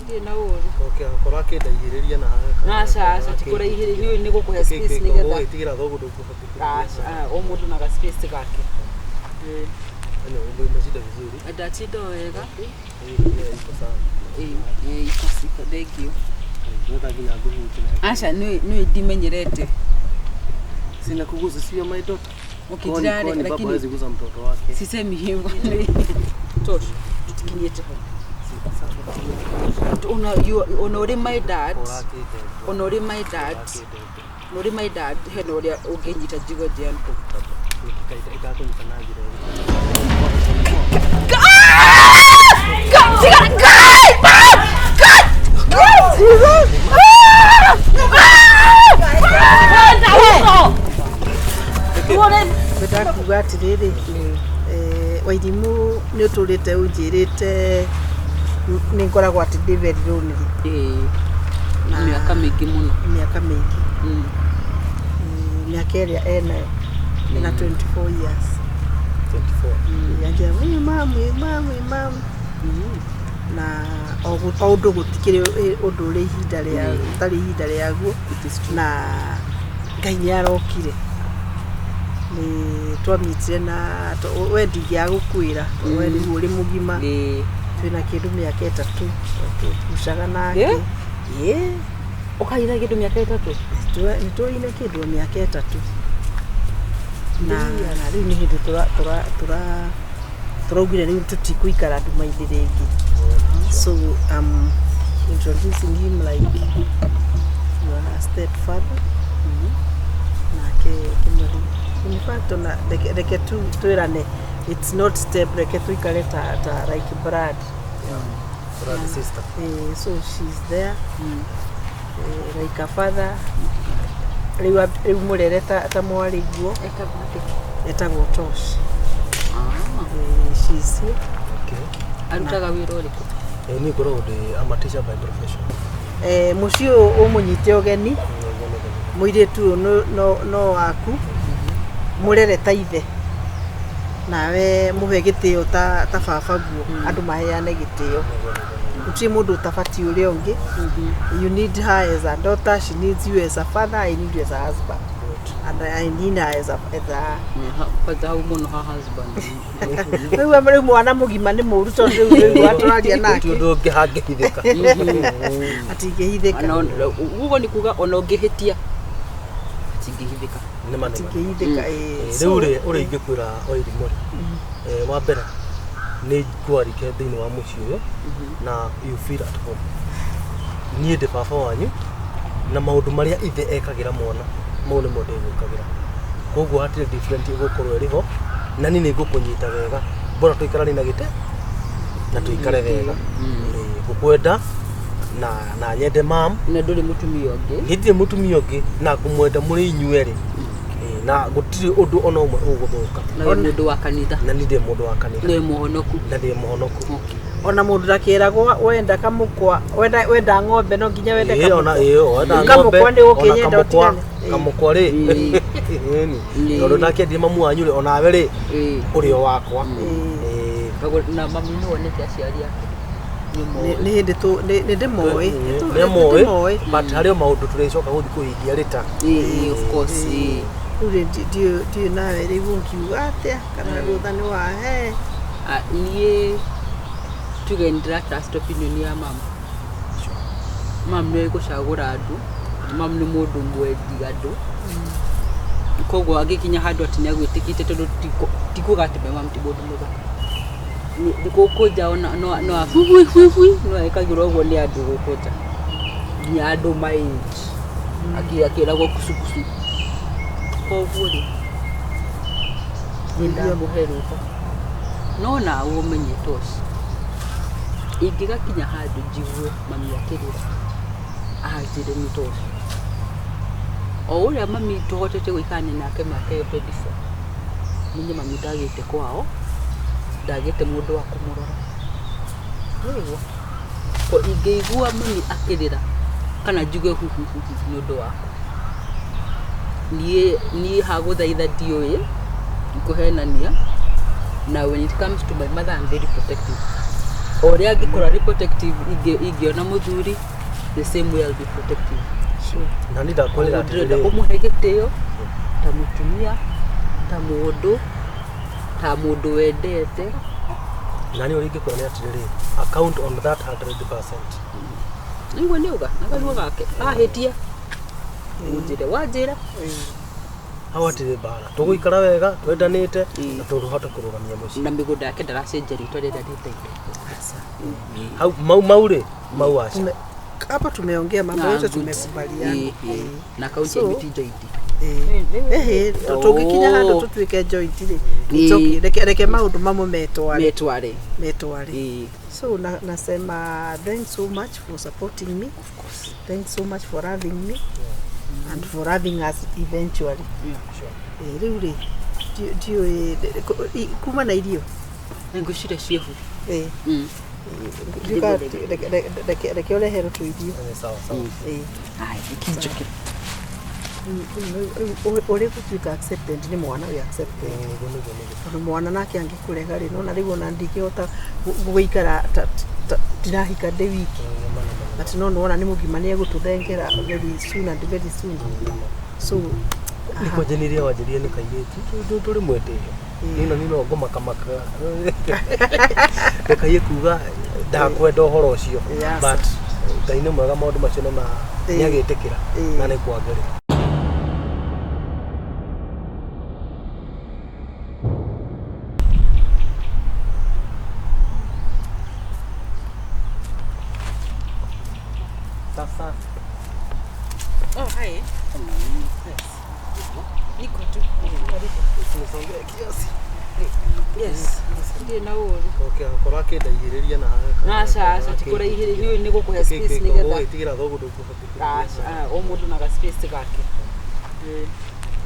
Ndirĩ na ũru. Okay, akorwo akĩndaihĩrĩria na Aca, aca, ti kũraihĩrĩria, nĩ gũkũhe space nĩgetha Ũgĩtigĩra thoguo ndũkũhota. Aca, ah, o mũndũ na ga space gake. Eh, Anyway, umeshinda vizuri. Ndatinda wega. Hii pia iko sawa. Eh, eh, iko iko, thank you. Weka nginya ngũhutie. Aca, nĩ ndimenyerete. Sina kugusa, sio my daughter. Okay, Kwani ndirarĩ, kwani baba lakini hawezi gusa mtoto wake. sisemi hivyo. Tosh, tutikinyĩte ho. Ona ona ũrĩ my dad, ona ũrĩ my dad, ona ũrĩ my dad, hena ũrĩa ũngĩnyita njigue ndĩ uncomfortable. Ikakunyita na njĩra ĩrĩkũ? Ngwendaga kuga atiriri, Wairimũ nĩ ũtũrĩte ũnjĩrĩte nĩ ngoragwo atĩ ndĩ very lonely. Ĩĩ, Na mĩaka mĩingĩ mũno. Mĩaka mĩingĩ. Mĩaka ĩrĩa enayo ena 24 years. 24. Anjĩra, "Ĩ, mamu, ĩ, mamu, ĩ, mamu." Na o ũndũ gũtikĩrĩ ũndũ ũrĩ ihinda rĩa ũtarĩ ihinda rĩaguo. It is true. Na Ngai nĩ arokire, nĩ twamitire na we ndingĩaga gũkwĩra we rĩu ũrĩ mũgima. Twĩna kĩndũ mĩaka 3 tũgucaga nake. Ĩĩ. Ũkaira kĩndũ mĩaka 3? Nĩ tũrĩ kĩndũ mĩaka 3 na rĩu nĩ hĩndĩ tũraugire rĩu tũtikũikara nduma-inĩ rĩngĩ, so I'm introducing him like your stepfather. Nake kĩmũri, in fact, ona reke tu twĩrane, it's not step, reke tuikare ta like blood. Brother, sister. Eh, so she's there, like a father. Rĩu rĩu mũrere ta mwarĩ guo. Etagwo atĩa? Etagwo Tosh. Ah. Eh, she's here. Okay. Arutaga wĩra ũrĩkũ? Eh, niĩ ngoragwo ndĩ, I'm a teacher by profession. Eh, mũciĩ ũyũ ũmũnyite ũgeni. Nĩguo, nĩguo, nĩguo. Mũirĩtu ũyũ no waku, mũrere ta ithe, nawe mũhe gĩtĩo ta baba guo. Andũ maheane gĩtĩo. Nĩguo, nĩguo, nĩguo. Gũtirĩ mũndũ ũtabatiĩ ũrĩa ũngĩ. You need her as a daughter, she needs you as a father, I need you as a husband. Good. And I need her as a Kwanza hau mũno ha husband. Rĩu mwana mũgima nĩ mũru tondũ rĩu tũraria Gũtirĩ nake. ũndũ ũngĩ hangĩhithĩka. Atingĩhithĩka. Ũguo nĩ kuga ona ũngĩhĩtia atingĩhithĩka. Nĩ ma, nĩ ma. Atingĩhithĩka, ĩĩ. Rĩu rĩ, ũrĩa ingĩkwĩra Wairimũ rĩ, wa mbere nĩ ngwarike thĩinĩ wa mũciĩ ũyũ na you feel at home. Niĩ ndĩ baba wanyu na maũndũ marĩa ithe ekagĩra mwana mau nĩmo ndĩgwĩkagĩra, koguo hatirĩ different ĩgũkorwo ĩrĩ ho, na niĩ nĩ ngũkũnyita wega, bora tũikaranie na gĩte na tũikare wega. Ĩĩ, ngũkwenda na nyende mam. Na ndũrĩ mũtumia ũngĩ? Niĩ ndirĩ mũtumia ũngĩ na ngũmwenda mũrĩ inyuerĩ. Ĩĩ, na gũtirĩ ũndũ ona ũmwe ũgũthũka. Na wĩ mũndũ wa kanitha? Na niĩ ndĩ mũndũ wa kanitha. Na wĩ mũhonoku? Na ndĩ mũhonoku. Okay. Ona mũndũ ndakĩragwo wenda kamũkwa, wenda ng'ombe no nginya wende Ĩĩ, ona kamũkwa. ĩĩ, wenda ng'ombe, Kamũkwa nĩ ona ũkĩnyenda kamũkwa, ũtigane. Ĩĩ. Kamũkwa rĩ. Ĩĩ. Ĩni. Ĩĩ. Tondũ ndakĩendire mamu wanyu rĩ, onawe rĩ, ũrĩ o wakwa. Ĩĩ. Ĩĩ. Na mami nĩ wonete aciari ake? Nĩ Nĩ moĩ? nĩ hĩndĩ tũ nĩ ndĩmoĩ. Nĩ moĩ, Nĩndĩmoĩ. but harĩ o maũndũ tũrĩcoka gũthiĩ kũhingia rĩta. Ĩĩ, of course, ĩĩ. Rĩu rĩ, ndiũĩ nawe rĩu ũngiuga atĩa kana rũtha nĩ wahe. Ah, niĩ tuge nĩ ndĩra trust opinion ya mama. Mam nĩ gũcagũra andũ, mam nĩ mũndũ mwendi andũ, koguo angĩkinya handũ atĩ nĩ agwĩtĩkĩte, tondũ ti kuga atĩ my mum ti mũndũ mũthaka. Gũkũ nja ona no hui no ekagĩrwo ũguo nĩ andũ gũkũ nja, nginya andũ my age akĩragwo kucukucu. Koguo rĩ, nĩ ndamũhe rũtha, no nawe ũmenye Tosh, ingĩgakinya handũ njigue mami akĩrĩra anjĩre nĩ Tosh, o ũrĩa mami tũhotete gũikarania nake mĩaka ĩyo 24, menye mami ndagĩte kwao, ndagĩte mũndũ wa kũmũrora. Nĩũraigua? Ko ingĩigua mami akĩrĩra kana njigue huhuhuhu nĩ ũndũ wakwa, niĩ hagũthaitha ndiũĩ kũhenania. Na when it comes to my mother, I'm very protective. O ũrĩa angĩkorwo arĩ protective ingĩona mũthuri, the same way I'll be protective. Sure. Na nĩ ndakwĩrĩra Koguo ndĩrenda atĩrĩrĩ, ũmũhe gĩtĩo ta mũtumia, ta mũndũ, ta mũndũ wendete. Na nĩ ũrĩa ingĩkwĩra nĩ atĩrĩrĩ, account on that 100%. Nĩguo nĩuga na kanua gake ahĩtia ũnjĩre wanjĩra. Hau hatirĩ mbara, tũgũikara wega twendanĩte Mm. na tũhote kũrũgamia mũciĩ. Na mĩgũnda yake ndaracenjia rĩtwa rĩrĩa rĩtaire. Hau mau mau rĩ, mau aca. Hapa tumeongea mambo yote, tumekubaliana. Na kaunti So, ya miti joint. Ehe, tũngĩkinya handũ tũtuĩke joint rĩ, it's Ĩĩ. okay. Reke maũndũ mamwe metware. Metware. Metware. Ĩĩ. So nasema thanks so much for supporting me. Of course. Thanks so much for having me and for having us eventually. Sure. Rĩu rĩ, ndiũĩ kuma na irio. Ngwĩciria ciĩho. Eh, Mm. ndiuga reke ũreherwo tũirio. Eh, sawa sawa. Eh, Aya, ikinjoke. rĩu ũrĩ gũtuĩka accepted nĩ mwana wĩ accepted. Nĩguo nĩguo nĩguo. Tondũ mwana nake angĩkũrega rĩ, nona rĩu ona ndingĩhota gũikara ndirahika ndĩ wiki. Nĩma, nĩma, But no nĩwona nĩ mũgima nĩ egũtũthengera very soon and very soon. So nĩ kwanjanirie wanjĩrie nĩ kairĩtu tũrĩ mwĩtĩo nino nino ngũmakamaka rekaie kuga ndakwenda ũhoro ũcio. Yes. But Ngai nĩ mwega, maũndũ macio nĩ ma Ĩĩ. nĩ agĩtĩkĩra Ĩĩ. na nĩ kwagĩrĩra. Sasa Oh, hi. Yes. Niko tu. nisongee kiasi. Yes. Ndirĩ na ũru. Okay, akorwo akĩndaihĩrĩria na Aca, aca, ti kũraihĩrĩria, nĩ gũkũhe space nĩgetha. Ũgĩtigĩra thoguo ndũkũhota. Aca, o mũndũ na ga space gake. Eh,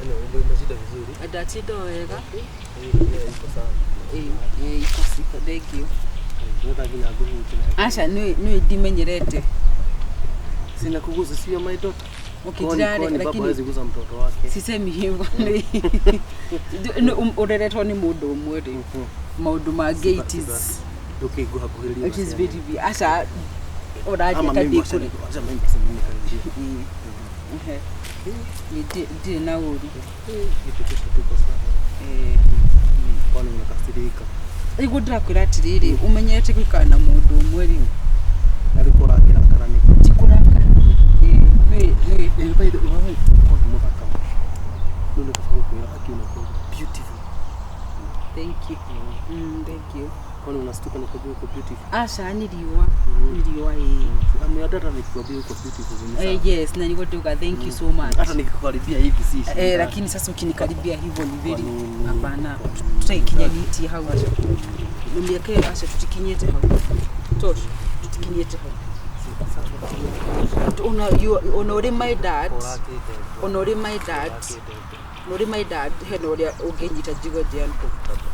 Anyway, umeshinda vizuri. Ndatinda wega. Eh, iko sawa. Eh, eh, iko siko, thank you. Nĩgetha nginya ngũhutie. Aca, nĩ ndimenyerete. Sina kugusa, sio my daughter. Okay, Kwani ndirarĩ, kwani baba lakini hawezi gusa mtoto wake? sisemi hivyo. Ũreretwo nĩ mũndũ ũmwe rĩ, maũndũ mangĩ it is Ndũkĩnguhakuhĩrĩria. it is very aca Ama ũranjĩta mimi ndĩkũrĩ. wacha mimi basi mimi nikaribie. Ehe. Ndirĩ na ũru. Kitu kisha tuko sawa. Eh, Kwani unakasirika? Nĩguo ndĩrakwĩra atĩrĩrĩ, ũmenyerete gũikara na mũndũ ũmwe rĩ, Na rĩu ũrakĩrakara nĩkĩ? ti kũrakara. Eh, nĩ Eh, by the way, kwani mũthaka. Rĩu nĩ kaba gũkwĩra akiuna kwa beautiful. Thank you. Thank you. Kwani unastuka nikwambia uko beautiful? Aca, nĩ riũa, nĩ riũa ĩĩ. Ame hata nikikwambia uko beautiful ni sawa. Eh, yes, na nĩguo ndauga thank you so much. Hata nikikukaribia hivi si shida. Eh, lakini sasa ukinikaribia hivyo ni very Kwa nini? hapana, tutaikinyanĩtie hau. Mĩaka ĩyo aca, tutikinyĩte hau. Tosh, tutikinyĩte hau. Ona ona ũrĩ my dad, ona ũrĩ my dad, ona ũrĩ my dad, hena ũrĩa ũngĩnyita njigue ndĩ uncomfortable.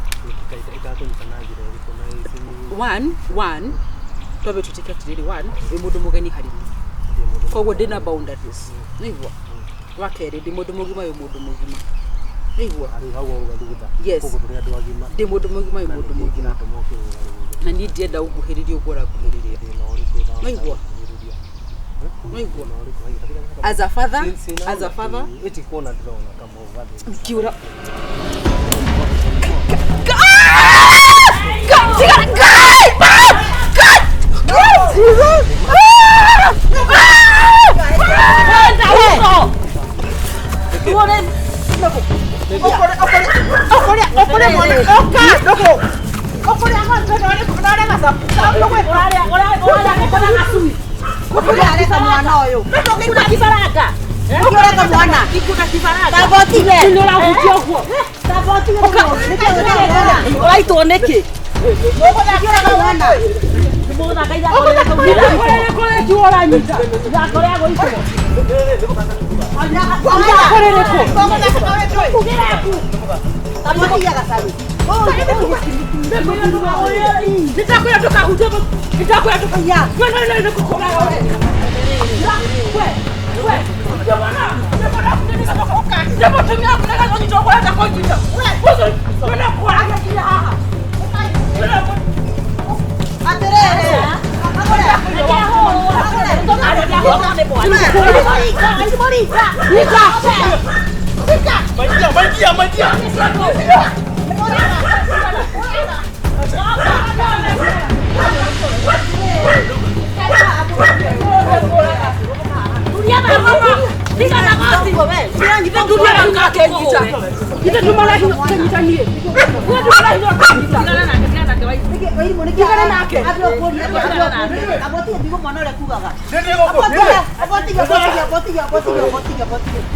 Ĩgakũnyita na njĩra ĩrĩkũ na ici nĩ One, one, twambe twĩtĩke atĩrĩrĩ, one, wĩ mũndũ mũgeni harĩ niĩ, koguo ndĩna boundaries, nĩigua. Wa kerĩ, ndĩ mũndũ mũgima, wĩ mũndũ mũgima, nĩigua. Rĩu hau wauga thutha. Yes. Koguo tũrĩ andũ agima. Ndĩ mũndũ mũgima, wĩ mũndũ mũgima. Kĩratũma ũkĩrũgarũge. Na niĩ ndienda ũnguhĩrĩrie ũguo ũranguhĩrĩria. Thĩna ũrĩkũ ũtahota Nĩigua. gũkuhĩrĩria? Nĩigua. Thĩna ũrĩkũ? Haiya, katika- As a father, Sina- as a father, Ĩti kuona ndĩrona kama ũgathĩna. kiura Ũraitwo nĩkĩ? Maitia, maitia, maitia.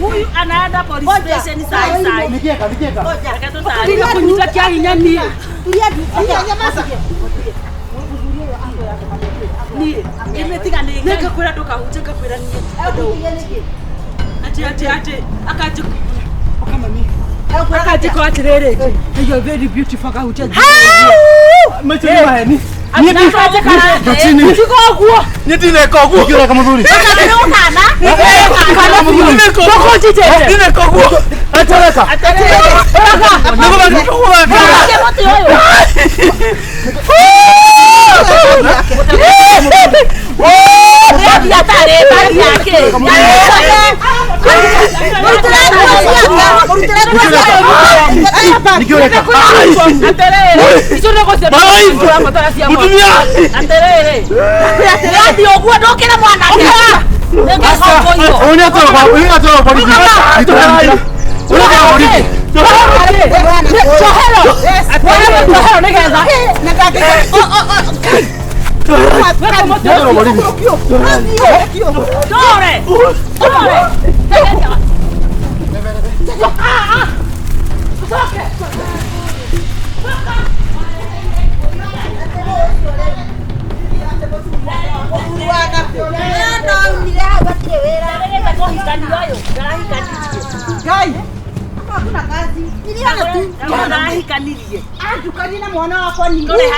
Huyu anaenda police station saa saa. Nikieka, nikieka. Kunyita kia hinya niĩ. Niĩ. Imetiga nĩ Nĩngakwĩra ndũkahunje ngakwĩra niĩ. Ati ati ati akanjĩ akanjĩko atĩrĩrĩ, you are very beautiful akahunjia. Macho ni maheni. Niĩ tiga ũguo. Niĩ ndineka ũguo. Ngĩũreka mũthuri. Ndũkũnjitĩte. Ndineka ũguo. Atareka.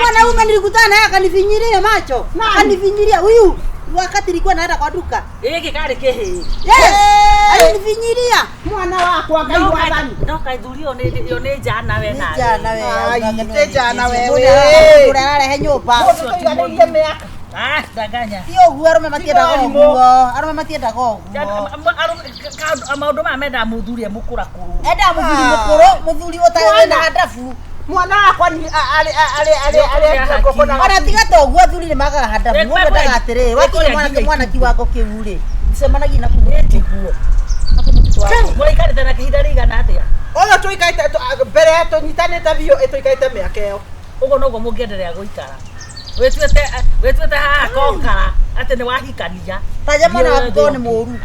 Mwanaume nilikutana naye akanifinyiria macho. Akanifinyiria huyu wakati nilikuwa naenda kwa duka. Gĩkĩ karĩ kĩhĩĩ. Yes. Alinifinyiria. Mwana wakwa Ngai wathani. No kaithuri yo nĩ njana we nawe. Njana we. Ai, njana wewe. Ũrarehe nyũmba. Tũiganĩire mĩaka. Ah, danganya. Ti ũguo arũme matiendaga ũguo. Arũme matiendaga ũguo. Maũndũ maya mendaga mũthuri e mũkũrakũrũ. Endaga mũthuri mũkũrũ, mũthuri ũtarĩ na handabu. Mwana wakwa ni arĩ arĩ arĩ arĩ Ona tiga ta ũguo athuri nĩ magaga handabu. Mũndũ endaga atĩrĩrĩ, wakinya mwanake mwana kiwango kĩu rĩ, cemanagia na kũmũtiguo. Mũraikarĩte na ihinda rĩigana atĩa? Ũyũ tũikarĩte mbere tũnyitanĩte biũ tũikarĩte mĩaka ĩyo. Ũguo noguo mũngĩenderea gũikara. Wĩtuĩte haha konkara atĩ nĩ wahikania. Taja mwana waku korwo nĩ mũũru.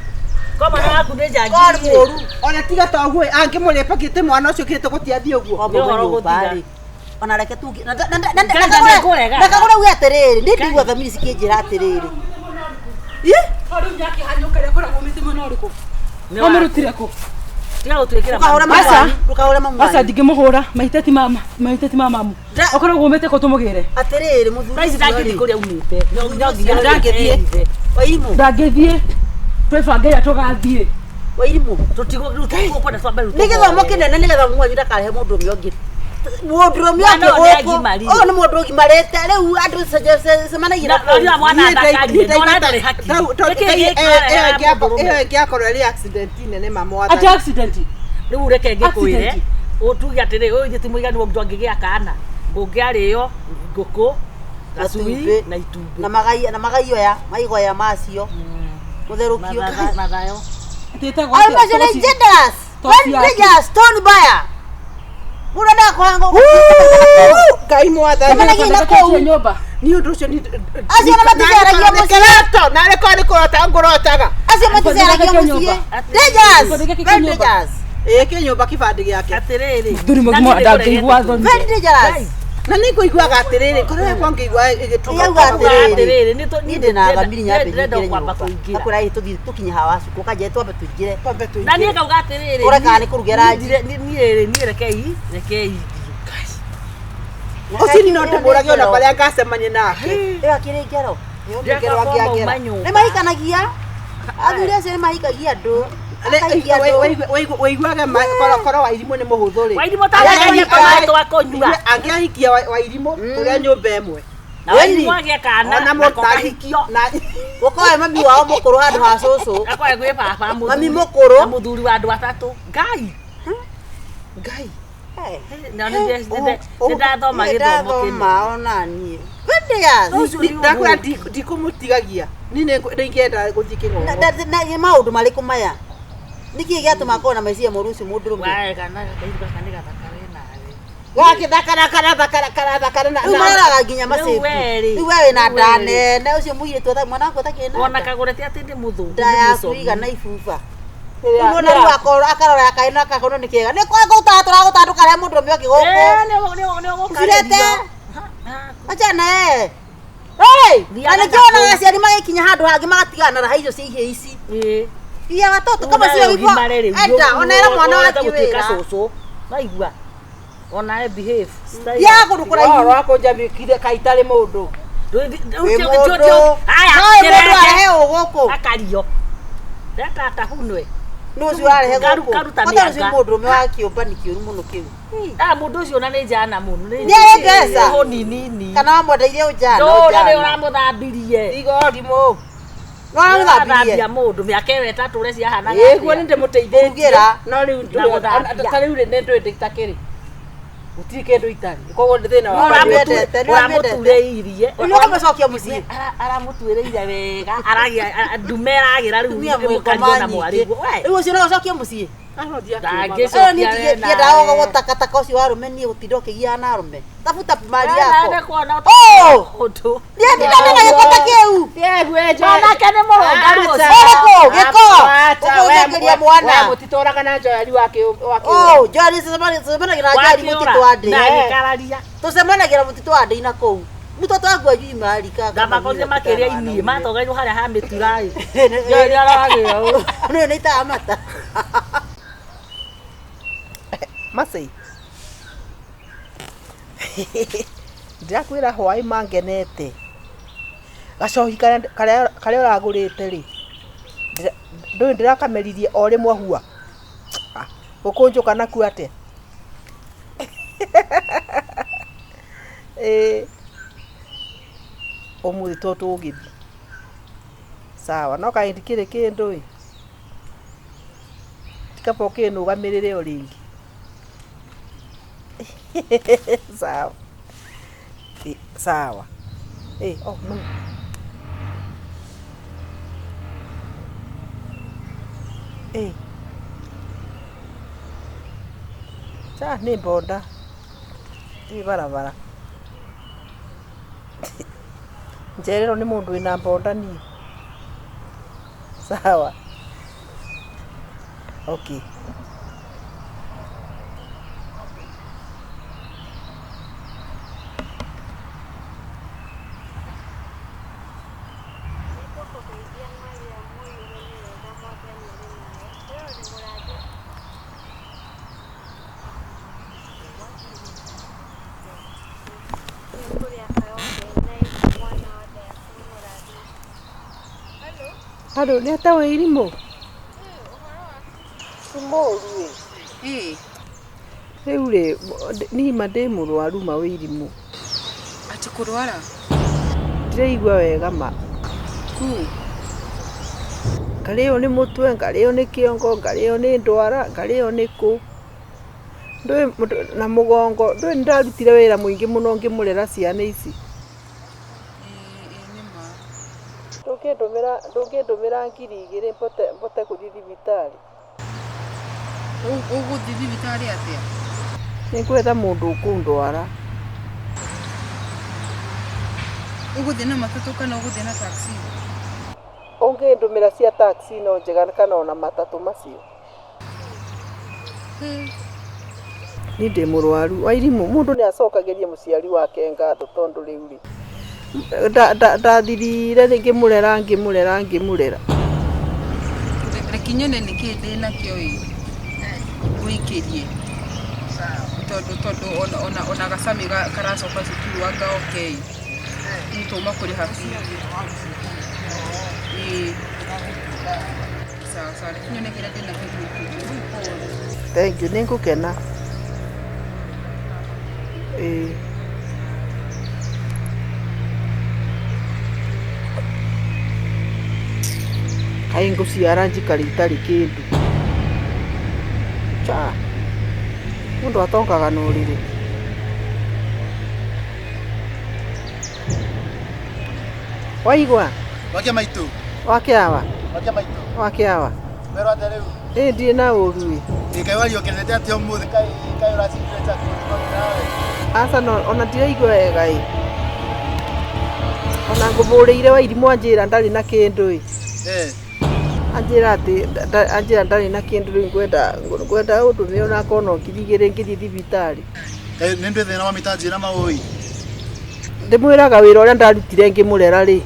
Ko mwana waku nĩ njangi. Korwo nĩ mũũru. Ona tiga ta ũguo angĩmũrĩpa kĩte mwana ũcio kĩte gũtiathiĩ ũguo. Nĩ ũhoro gũtiga. Ona reke tuge ndakagũra uge atĩrĩrĩ, niĩ ndigua thamiri cikĩnjĩra atĩrĩrĩ. Ĩ? Rĩu nĩakĩhanyũka ĩrĩa ĩkoragwo mĩtĩ mwena ũrĩkũ? Wamĩrutire kũ? Tiga gũtwĩkĩra Ndũkahũre mamu Aca ndingĩmũhũra, mahĩtia ti mama, mahĩtia ti ma mamu. Ũkoragwo umĩte kũ tũmũgĩre? Atĩrĩrĩ mũthuri Thaa ici ndangĩthiĩ kũrĩa umĩte. No nginya ndangĩthiĩ. Wairimũ. Ndangĩthiĩ. Twĩbange ũrĩa tũgathiĩ. Wairimũ. Tũtigũkwenda twambe rĩu Nĩ gĩthomo kĩnene nĩgetha mwanyu ndakarehe mũndũ ũmwe ũngĩ. Mũndũ ũmwe ũngĩ gũkũ. Ũyũ nĩ mũndũ ũgimarĩte rĩu andũ cemanagia na kũu. Mwana ndakarire, ndona ndarĩ hakiri. Ĩyo ĩngĩakorwo ĩrĩ accident nene mama wathani. Ati accident. Rĩu reke ngĩkwĩre ũtuge atĩrĩ ũyũ ithe ti mũiganu ũndũ angĩgĩa kana ngũngĩarĩo ngũkũ gacui na itumbĩ na magai na magaioya maigoya macio mũtherũkio mathayo. Ayo macio nĩ dangerous. Very dangerous. Stone buyer. Mũndũ endaga kũhanga Ngai mwathani. Cemanagia na kũu. Nĩ ũndũ ũcio nĩ Acio na maticaragia mũciĩ. Narĩ korwo nĩ kũrota ngũrotaga. Acio maticaragia mũciĩ. Dangerous. Very dangerous. Ĩĩ kĩnyũmba kĩbandĩ gĩake. Atĩrĩrĩ. Mũthuri mũgima ndangĩigua thoni. Very dangerous. Na nĩ ngũiguaga atĩrĩrĩ ngoro yakwa ngĩigua ĩgĩtũka. Yauga atĩrĩrĩ Niĩ niĩ ndĩna thamiri nyambe ndĩrenda nyingĩre kwamba nyũmba. kũingĩra. Akwĩra ĩ tũthiĩ tũkinye haha wacuku ũkanjĩra twambe tũingĩre. Twambe tũingĩre. Na niĩ ngauga atĩrĩrĩ. Ũreka kana nĩ kũruga ĩranjia. Niĩ niĩ rekei rekei. Ũcio no ndĩmũrage ona barĩa ngacemania nake. Ĩyo akĩrĩ ngero. Ĩyo nĩ ngero angĩangera. Nĩ mahikanagia. Athuri acio nĩ mahikagia andũ. Waiguaga korwo Wairimũ nĩ mũhũthũ rĩ. Wairimũ ta arĩa twa kũnyua. Angĩahikia Wairimũ tũrĩa nyũmba ĩmwe. Na Wairimũ agĩe kana Ona nako mũtari- kahikio. na Gũkorwo mami wao mũkũrũ handũ ha cũcũ. Akorwo gwĩ baba mũthuri. Mami mũkũrũ. Na mũthuri wa andũ atatũ. Ngai. Ngai. Na nĩ ndathoma gĩthomo kĩnene. Ndathoma ona niĩ. Goodness. Ũcio nĩ Ndakwĩra ũguo. ndikũmũtigagia. Niĩ nĩingĩenda gũthiĩ Na- kĩng'ong'o. na nĩ maũndũ marĩkũ maya? Nĩkĩĩ gĩatũma akorwo na meciria moru ũcio mũndũrũme? Wae kana kairũ gaka nĩ gathaka we nawe. Gagĩthakara karathakara karathakara na Rĩu mararaga nginya Rĩu macĩbu. we rĩ, Rĩu we wĩna rĩu nda we rĩ. nene ũcio mũirĩtu mwana wakwa atakĩrĩ na Ona nda. kagũrete atĩ nĩ mũthũngũ Nda nĩ yaku mũcomi. igana ibuba. Rĩu nona rĩu akarora kaĩ na kakono nĩ kega. Nĩ kwa gũtatũra gũtandũka rĩa mũndũrũme ũngĩ gũkũ. Eh, nĩ ũgũkarĩrio. Ũcirete. Ha, Achana eh. Hey, Thiaga na nĩkĩo onaga nakũu. aciari magĩkinya handũ hangĩ magatigana na raha icio cia ihĩĩ ici. Ĩĩ. Iya watoto kama sio hivyo. Enda onera mwana wake gũtuĩka wĩra. cũcũ. Waigua? Onawe behave. Style. Thiaga kũndũ kũraihu. Ũhoro wa kũnjamĩkire kaĩ itarĩ mũndũ. Wĩ mũndũ. Haya, No wĩ mũndũ kĩreke. arehe ũ gũkũ. Akario. Reta atahunwe. Nũ ũcio ũrarehe gũkũ. Karuta Kwata ũcio mĩanga. mũndũrũme wa kĩũmbani kĩũru mũno kĩu. Ah, mũndũ ũcio ona nĩ njana mũno. Nĩ arĩ mbeca? Nĩ nini. Kana wamwendeire ũnjana Ndũra nĩ ũnjana. ũramũthambirie. Tiga ũrimũ. No ũramũthambirie. Ũrathambia mũndũ mĩaka ĩyo ĩtatũ ũrĩa ciahanaga Ĩguo nĩ atĩa. ndĩmũteithĩtie. Kũrugĩra. No rĩu Na gũthambia. ta rĩu rĩ nĩ ndũĩ ndĩtakĩrĩ. Gũtirĩ kĩndũ itarĩ. Koguo nĩ thĩna No wakwa. ũramwendete, nĩ ũramwendete. Ũramũturĩirie. Rĩu nĩ ũkamũcokia mũciĩ. Aramũtuĩrĩire wega. Aragia ndume ĩragĩra rĩu Tumia ĩmũkario mwĩkoma na nyingĩ. mwarĩguo. We. Rĩu ũcio no ũcokie mũciĩ. Ndangĩcokia Ĩyo niĩ we ndiendaga nawe. gũtakataka ũcio wa arũme niĩ gũtinda ũkĩgiana na arũme. Tafuta mali Nawe yako. nĩ kuona Oh! ũndũ. Niĩ ndindaga na gĩko ta kĩu. Mwanake nĩ mũrũngaru ũcio. Ũrĩkũ? Gĩko? Ũkũnjũkĩria mwana. Mũtitũraga na njoyari wa kĩ Oh, Joari tũcemanagia na Joari mũtitũ wa ndĩ. Na agĩkararia. Tũcemanagia mũtitũ wa ndĩ na kũu. Mũtoto wangu ajui mahali ka. Ndamakorire makĩria inie matogeirwo harĩa ha mĩtura ĩ. Joari aragĩra ũũ. Nĩ nĩ itaga mata. Macei. Ndĩrakwĩra hwaĩ mangenete. Gacohi karĩa ũragũrĩte rĩ. Ndũĩ ndĩrakameririe o rĩmwe hua. Gũkũnjũka nakuo atĩa? Ĩĩ. Ũmũthĩ to tũgĩthiĩ. Sawa, no kaĩ ndikĩrĩ kĩndũ ĩ. Ti kaba ũkĩnũgamĩrĩre o rĩngĩ. Sawa. Sawa. Oh no. Cha nĩ mbonda. Ĩ barabara. Njererwo nĩ mũndũ wĩna mbonda niĩ. Sawa. Okay. Haro, nĩ ata wĩ irimũ? Ti mũũru ĩ. Rĩu rĩ, niĩ ma ndĩ mũrwaru ma wĩ irimũ. Atĩ kũrwara? Ndiraigua wega ma. Kũ? Ngarĩo nĩ mũtwe, ngarĩo nĩ kĩongo, ngarĩo nĩ ndwara, ngarĩo nĩ kũ. Ndũĩ na mũgongo, ndũĩ nĩndarutire wĩra mũingĩ mũno ngĩmũrera ciana ici. Ĩĩ nĩ ma. Ndũngĩndũmĩra 2,000 mbote gũthiĩ thibitarĩ. Ũgũthiĩ thibitarĩ atĩa? Nĩngwetha mũndũ ũkũndwara. Ũgũthiĩ na matatũ kana ũgũthiĩ na taxi? Ũngĩndũmĩra cia taxi no njega kana ona matatũ macio. Niĩ ndĩ mũrwaru. Wairimũ, mũndũ nĩ acokagĩria mũciari wake ngatho tondũ rĩu rĩ ndathirire ngĩmũrera ngĩmũrera ngĩmũrera. Reke nyone nĩkĩĩ ndĩnakĩo ĩ ngũikĩrie. Tondũ ona gacamĩ karacoka cukuru anga oke ĩ. Rĩu twauma kũrĩha bithi. Ĩĩ. Sawa sawa, reke nyone kĩrĩa ndĩnakĩo ngũikĩrie. Rĩu pole. Thank you, nĩngũkena. Ĩĩ. Kaĩ ngũciara njikare itarĩ kĩndũ. Cha. Mũndũ atongaga na ũrĩrĩ. Waigua? Wakia maitũ. Wakĩawa? Wakia maitũ. Wakĩawa? Werwo atĩa rĩu? Ĩ ndirĩ na ũru ĩ. Ĩ kaĩ wariũkĩrĩte atĩa ũmũthĩ kaĩ kaĩ ũracindire chaki nawe. Aca no ona ndiraigua wega ĩ. Ona ngũbũrĩire Wairimũ anjĩra ndarĩ na kĩndũ ĩ. Eh. Anjĩra atĩ anjĩra ndarĩ na kĩndũ rĩu ngwenda ngwenda ũndũme onakorwo no 2000 ngĩthiĩ thibitarĩ. Kaĩ nĩ ndĩ thĩna wa mĩtanjĩra maũĩ. Ndĩmwĩraga wĩra ũrĩa ndarutire ngĩmũrera rĩ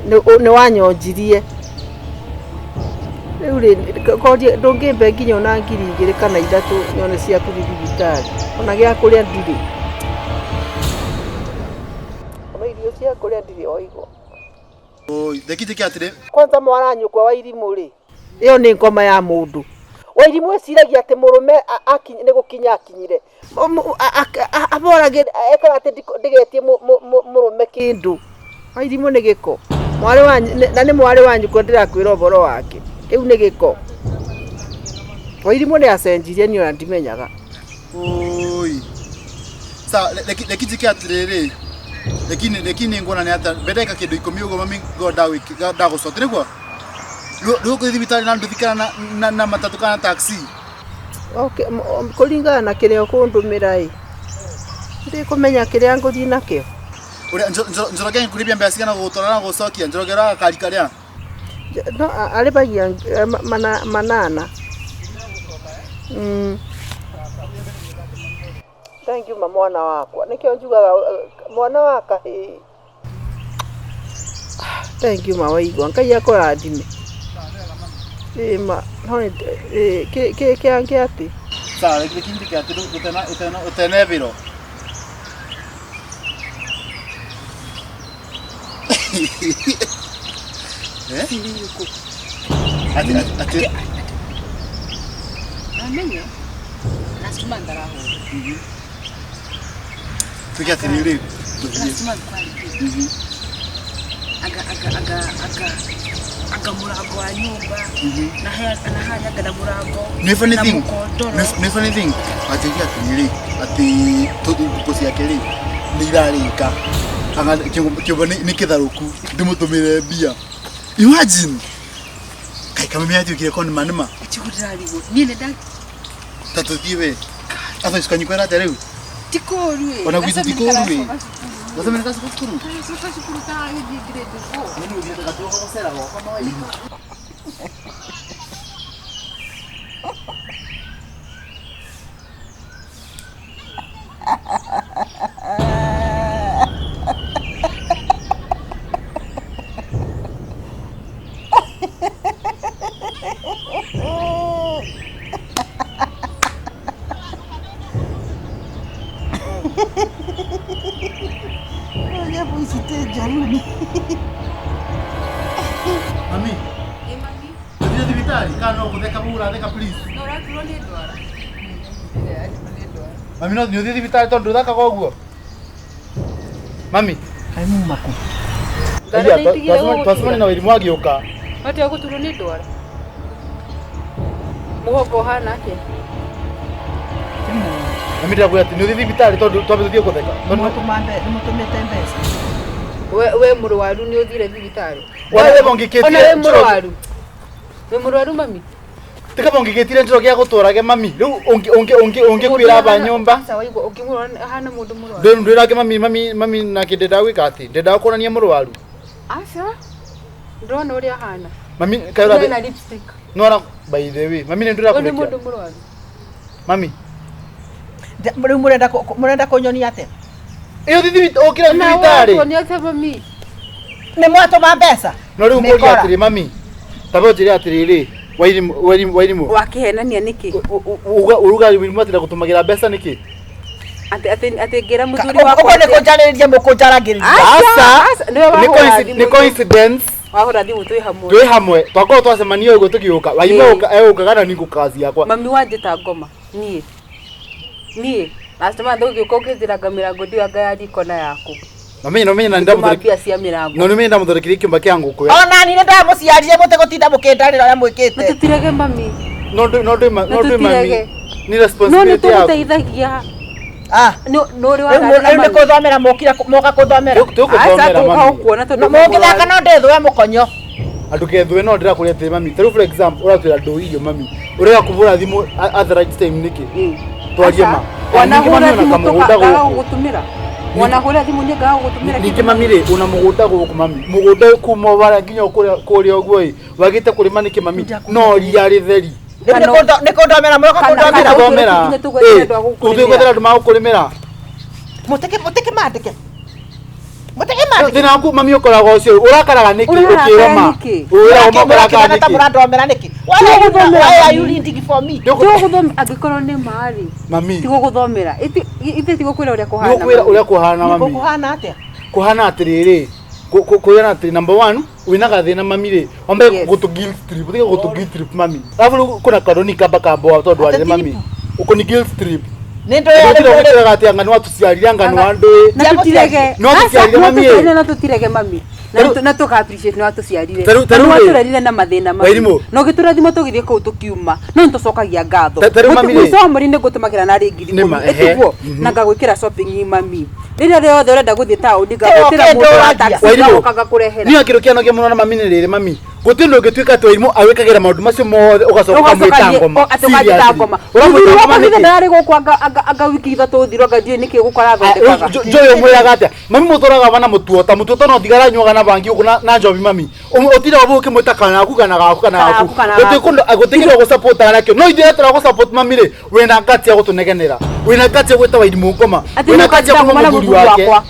nĩ wanyonjirie. Rĩu rĩ korie ndũngĩmbe nginya ona 2000 kana 3 nyone cia kũthiĩ thibitarĩ. Ona gĩa kũrĩa ndirĩ. Ona irio cia kũrĩa ndirĩ waigua. Oi, theki njĩke atĩrĩ. Kwanza mwaranyũkwa Wairimũ rĩ, ĩyo nĩ ngoma ya mũndũ. Wairimũ eciragia atĩ mũrũme nĩ gũkinya akinyire. Aboragĩra ekaga atĩ ndigetie mũrũme kĩndũ. Wairimũ nĩ gĩko. Mwarĩ wa na nĩ mwarĩ wa nyũkwa ndĩrakwĩra ũhoro wake. Kĩu nĩ gĩko. Wairimũ nĩ acenjirie niĩ ona ndimenyaga. Oi. Sawa, reki njĩke atĩrĩrĩ. Lakini lakini nguona nĩ atĩa mbere ndagĩka kĩndũ 10 ũguo mami ngo ndagũcote nĩguo. Rĩu ũgũthiĩ thibitarĩ na nduthi kana na matatũ kana taxi. Okay, kũringana na kĩrĩa ũkũndũmĩra ĩ. Ndikũmenya kĩrĩa ngũthiĩ nakĩo. Ũrĩa Njoroge ngũrĩbia mbeca cigana gũgũtwara na gũgũcokia Njoroge ũraga kari karĩa. No arĩbagia 800. Thank you ma mwana wakwa. Nĩkĩo njugaga mwana wa kahĩĩ. Thank you ma waigua. Ngai akũrathime. Ĩ ma no kĩ kĩangĩ atĩ. Sawa, reki njĩke atĩ ũtena bĩro. Eh? Ati Namenye. Last month arahũra. Tuge atĩrĩrĩ. Last month kwarĩ kĩ? Aga aga aga aga aga mũrango wa nyũmba na harĩa anga na mũrango. Nĩ funny thing. Na mũkondoro. Nĩ funny thing. Anjĩria atĩrĩrĩ atĩ ngũkũ ciake rĩ nĩ irarĩka. Anga kĩũmba nĩ kĩtharũku ndĩmũtũmĩre mbia. Imagine. Kaĩ kameme yatuĩkire ko nĩma nĩma. Ĩtigũ ndĩrarigwo. Niĩ nĩ nda Ta tũthiĩ we. Atha cikanyi kwĩra atĩa rĩu? Ti kũũru ĩ. Ona gwitũ ti kũũru ĩ. Gacemeni gacoka cukuru. Gacoka cukuru ta gĩthiĩ grade 4. Nĩ ũthiĩte gatuoka gũcera gwakwa no ĩ. Mami. Tũthiĩ thibitarĩ kana no gũtheka ũratheka please. No ũraturwo nĩ ndwara. Mami no nĩ ũthiĩ thibitarĩ tondũ ndũthakaga ũguo. Mami. Kaĩ muma kũ? Twacemania na Wairimũ agĩũka. Watiga gũturwo nĩ ndwara. Mũgongo ũhana atĩa? Mami ndĩrakwĩra atĩ nĩ ũthiĩ thibitarĩ tondũ twambe tũthiĩ gũtheka. Nĩmũtũmĩte mbeca. We mũrwaru nĩ ũthire thibitarĩ. Ona we mũrwaru. We mũrwaru mami. Tika bongĩkĩtire Njoroge agũtwarage mami. Rĩu ũngĩkwĩra aba nyũmba. Aca waigua ũngĩmũrora ahana mũndũ mũrwaru. Ndwĩrage mami mami mami nake ndendaga gwĩka atĩ ndendaga kuonania mũrwaru. Aca. Ndĩrona ũrĩa ahana. Mami kaĩ ũrathiĩ na lipstick. No by the way mami nĩ Ũyũ nĩ ndĩrakũrekia. mũndũ mũrwaru. Mami. Rĩu mũrenda kũnyonia atĩa? Ĩyo ũkĩra thibitarĩ. Na watuonia atĩa mami? Nĩ mwatũma mbeca. No rĩu ngũria atĩrĩ mami. Ta ũnjĩre atĩrĩrĩ Wairimũ. Wakĩhenania nĩkĩ? Uruga Wairimũ atĩ ndagũtũmagĩra mbeca nĩkĩ? Atĩ ngĩra mũthuri wakwa. Ũguo nĩ kũnjarĩrĩria mũkũnjaragĩrĩria. Aca. Nĩ coincidence. Wahũra thimũ twĩ hamwe. Twĩ hamwe. Twakorwo twacemania ũguo tũgĩũka. Wairimũ egũkaga na niĩ ngũka ciakwa. Mami wanjĩta ngoma. Niĩ. Niĩ. Last month ũgĩũka ũkĩnjĩra mĩrango ndiũĩ anga ya riko na yaku. Namenye namenye na Ndamũthondekire mbia cia mĩrango. No namenye ndamũthondekeire kĩũmba kĩa ngũkũ. Ona ni ndamuciarire mũtegũtinda mũkĩndarĩra ũrĩa mwĩkĩte. Na tũtirege mami. No ndũ no ndũ no ndũ mami. Ni No nĩ responsibility yaku. tũgũteithagia. Ah, Nĩ ũrĩ rĩu nĩ kũthomera mokira moka kũthomera. Tũkũthomera mami. Tũkuona tondũ Mũngĩthaka no ndĩthũe mũkonyo. Andũ kethwe no ndĩrakũria atĩrĩ mami. Tarĩu for example ũratwĩra ndũ irio mami. Ũrega kũbũra thimũ at the right time nĩkĩ? Twarie ma. Wanahũra Ningĩ mami thimũ ona kamũgũnda tũkaga gũkũ. gũgũtũmĩra. Wanahũra thimũ nĩ ngaga gũgũtũmĩra. Ningĩ mami rĩ una mũgũnda gũkũ mami. Mũgũnda kuma wara nginya kũrĩa kũrĩa ũguo ĩ. Wagĩte kũrĩma nĩkĩ mami? No ria rĩtheri. Nĩ kũndomera moka kũndomera. Kũthomera. Tũgwetera andũ magũkũrĩmĩra. Mũteke mũteke mandĩke. Mũteke mandĩke. Thĩna waku mami ũkoragwo ũcio ũrakaraga nĩkĩ ũkĩrwo ma? Ũragwo ũrakaraga ta nĩkĩ? mũrandomera nĩkĩ? Why are you reading for me? Tũgũthomera angĩkorwo nĩ marĩ. Mami. Tigũgũthomera. Ithe tigũkwĩra ũrĩa kũhana. Nĩgũkwĩra ũrĩa kũhana mami. Kũhana atĩa? Kũhana atĩrĩrĩ. Kũhana atĩrĩ number 1 wĩna gathĩna mami rĩ wambe gũtũ guilt trip ũtige gũtũ guilt trip mami. Alafu rĩu kwĩna karoni kamba kamboa tondũ warĩre mami. Ũkũni guilt trip. Nĩ ndũĩ ũrĩa atĩ anga nĩwatũciarire anga nĩwandũĩ. Na tũtirege. No tũciarire mami ĩ. Na tũtirege mami. Na tũka appreciate nĩ watũciarire. Tarĩu Na rĩ. watũrerire na mathĩna mami. Wairimũ. Na ũgĩtũrathima tũgĩthiĩ kũu tũkiuma. No nĩtũcokagia ngatho. Tarĩu mami rĩ. Mũico wa mweri nĩngũtũmagĩra narĩ ngiri Nĩ ma, ikũmi. ehe. Ĩtiguo. Na ngagwĩkĩra shopping mami. Rĩrĩa rĩothe ũrenda gũthiĩ taũni ngagwĩtĩra Kĩo mũndũ wa kĩndũragia. taxi Wairimũ. ngagoka ngakũrehera. Niĩ kĩndũ kĩanogia mũno na mami nĩ rĩrĩ mami. Gũtirĩ ũndũ ũngĩtuĩka atĩ Wairimũ agwĩkagĩra maũndũ macio mothe ũgacoka ũkamwĩta ngoma. Atĩ ũkanjĩta ngoma. Ũramwĩta Mũthuri ngoma wakwa githĩ nĩkĩ? ndararĩ gũkũ anga wiki ithatũ thiru anga ndiũĩ nĩkĩ gũkũ arathondekaga. Joy ũmwĩraga atĩa? Mami mũtũraga wana mũtuota, mũtuota no thigara anyuaga na bangi gũkũ na njobi mami. Ũtira ũbu ũkĩmwĩta kana gaku kana gaku kana Kana gaku. gaku, kana Gũtirĩ gaku. kũndũ gũtirĩ kĩndũ gũsupportaga nakĩo. No ithuĩ tũragũsupport mami rĩ, wĩna guts ya gũtũnegenera. Wĩna guts ya gwĩta Wairimũ ngoma. Atĩ Wĩna nĩ guts ya ũkanjĩta kuma ngoma na mũthuri mũthuri wake. wakwa.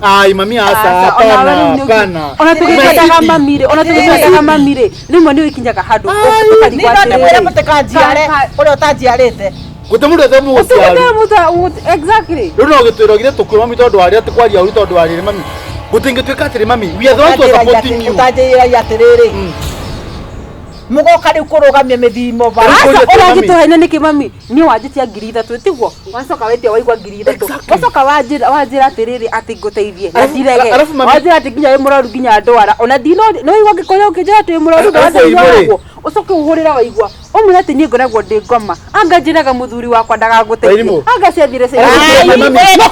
Ai mami aca, Aca, ona hapana, wewe rĩu nĩ hapana. ona tũgĩtwetaga mami rĩ, ona tũgĩtwetaga mami rĩ, rĩmwe nĩ ũkinyaga handũ ũkarigwo Nĩ no ndĩmwĩre atĩrĩrĩ. mũtikanjiare ũrĩa ũtanjiarĩte. Gũtirĩ mũndũ ethe mũgũciari. Ũtũgĩte mũta exactly. Rĩu no gĩtwĩra githĩ tũkue mami tondũ warĩ atĩ kwaria ũru tondũ warĩ mami. Gũtingĩtuĩka atĩrĩ mami, we are the ones who are supporting you. Ũtanjĩragia atĩrĩrĩ. Mũgoka rĩu kũrũgamia mĩthimo bara. Rĩu Aca kũria atĩrĩ, mami. ũragĩtũhenia nĩkĩ mami? Niĩ wanjĩtia ngiri ithatũ tiguo? Wacoka wetia waigua ngiri ithatũ. Wacoka wanjĩra wanjĩra atĩrĩrĩ atĩ ngũteithie na ndirege. Alafu mami- Wanjĩra atĩ nginya wĩ mũrwaru nginya ndwara. Ona ndino no waigua ngĩkorwo ũkĩnjĩra atĩ wĩ mũrwaru Alafu ndwara Wairimũ rĩ. ũguo. Ũcoke ũhũrĩre waigua. Ũmwĩre atĩ niĩ ngoragwo ndĩ ngoma. Anga njĩraga mũthuri wakwa ndagagũteithie. Wairimũ. Anga ciathire Alafu mami, nĩ Baba maheni.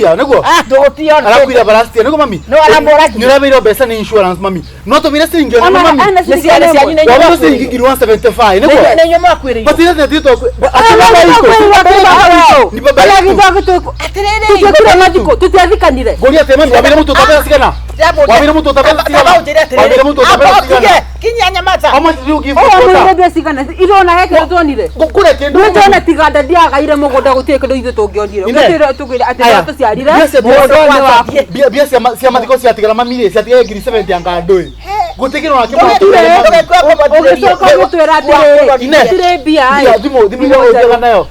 arakuira nĩguo? Ndũgũtio. Arakuira barastia nĩguo mami? No aramũragia. Nĩ ũrabeirwo mbeca nĩ insurance mami. No tũmire ciringi ona Ona mami. ana Nĩ ciana cianyu nĩ inyuĩ Wabona mwakuĩrĩirwo. ciringi ngiri 175 nĩguo? Nĩ inyuĩ mwakuĩrĩirwo. But ile ndio Ni baba yetu. Atĩrĩrĩ. Tũtiokire mathiko, tũtiathikanire. Ngoria atĩ mami wabire mũtu ũtabera cigana? Wabire mũtu ũtabera cigana? Ũnjĩre atĩrĩrĩ. Wabire mũtu ũtabera Amba cigana? ũtige, kinyia nyamaza. How much did you give Ũũ for amũrire quota? mbia cigana irona he kĩndũ tuonire. Kũrĩ kĩndũ. Nĩtwona tiganda ndiagaire mũgũnda gũtirĩ kĩndũ ithuĩ tũngĩonire. Ine. Ũgĩtwĩra tũkwĩra atĩ Aya. nĩwatũciarire Mbia cia- mũgũnda ũyũ nĩ waku. Mbia mbia cia cia mathiko ciatigara mami rĩ ciatigara ngiri 70 anga ndũĩ. Gũtirĩ kĩndũ ona kĩmwe Ũgĩcoka ũgĩtwĩra atĩrĩrĩ Ine. gũtirĩ mbia Mbia ĩ. thimũ thimũ iria ũthiaga nayo.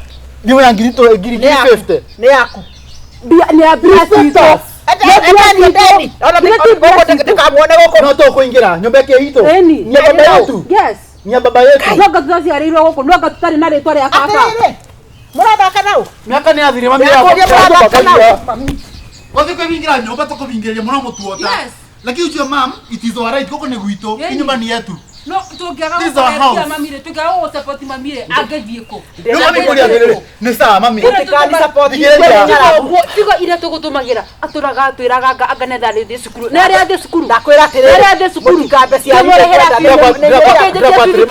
Thimũ ya ngiri ngiri Nĩ yaku. 50. Nĩ yaku. Mbia nĩ ya mbia citũ. Ndeni. Ona ndikamuone gũkũ. No tũkũingĩra nyũmba ĩkĩ itũ. Ĩni. Ni ya baba yetu. Yes. Ni ya baba yetu. No anga tũraciarĩirwo gũkũ, no anga tũtarĩ na rĩtwa rĩa baba. Atĩrĩrĩ. Mũrathaka nau. Mĩaka nĩ yathire mami Ndĩrakũria mũrathaka nau. Gũthiĩ kwĩhingĩra nyũmba tũkũhingĩrĩria mũno mũtuota. Yes. Lakini ujue mam, it is our right gũkũ nĩ gwitũ, Yeni. nyũmba ni yetu. No tũngĩaga This is our house. gũkũretia mami rĩ, tũngĩaga gũgũsupport mami rĩ, angĩthiĩ kũ? Rĩu mami kũria atĩrĩrĩ, nĩ sawa mami. Mũtikani-support. Ũguo tiga iria tũgũtũmagĩra atũraga atwĩraga anga anga nĩ athiĩ cukuru. Nĩ arĩa athiĩ cukuru. Ndakwĩra atĩrĩrĩ. Nĩ arĩa athiĩ cukuru. Mũtikambe cianyu Ndĩmũrĩhĩra nĩ bithi.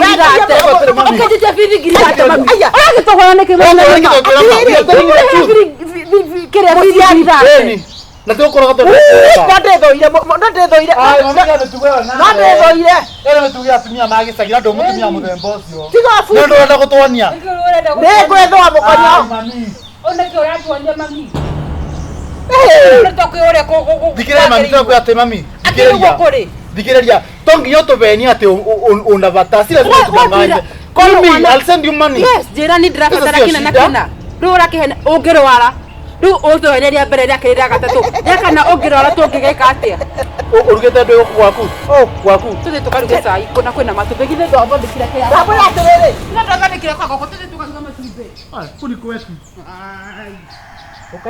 Ũkĩnjĩtia bithi ngiri thate mami. Aya. Ũragĩtũhũra nĩkĩ mami? Ũragĩtũhũra Kĩrĩa bithi ngiri thate. Ĩni. Na tũgũkora gatũ. No ndĩthũire, no ndĩthũire. Ai, mami nĩ mĩtugo ĩyo No ndĩthũire. Ĩno mĩtugo ya atumia ma gĩcagi na ndũ mũtumia mũthemba ũcio. Tiga Nĩ bu. ũndũ ũrenda gũtuonia. Nĩ ngwĩthũa mũkonyo. Mami. Onake ũratuonia mami. Thikĩrĩria mami tũrakwĩra atĩ mami. Atĩ nĩguo kũrĩ. Thikĩrĩria. To nginya ũtũbenie atĩ una bata. Sira Wa- sira Call me, I'll send you money. Yes, njĩra nĩ ndĩrabatara Icio kĩna na shida. kĩna. Rĩu ũrakĩhena ũngĩrwara. Rĩu ũtũhene rĩa mbere rĩa kerĩ rĩa gatatũ. Rĩa kana ũngĩrwara tũngĩgeka atĩa? Ũrugĩte ndũ gwaku. Gwaku. Tũthiĩ tũkaruge cai na kwĩna matumbĩ. Githĩ ndwathondekire kĩrĩa? Ndamwĩra atĩrĩrĩ. Ndwathondekire kwa ngũkũ, tũthiĩ tũkaruga matumbĩ. Kũu nĩ kwetu.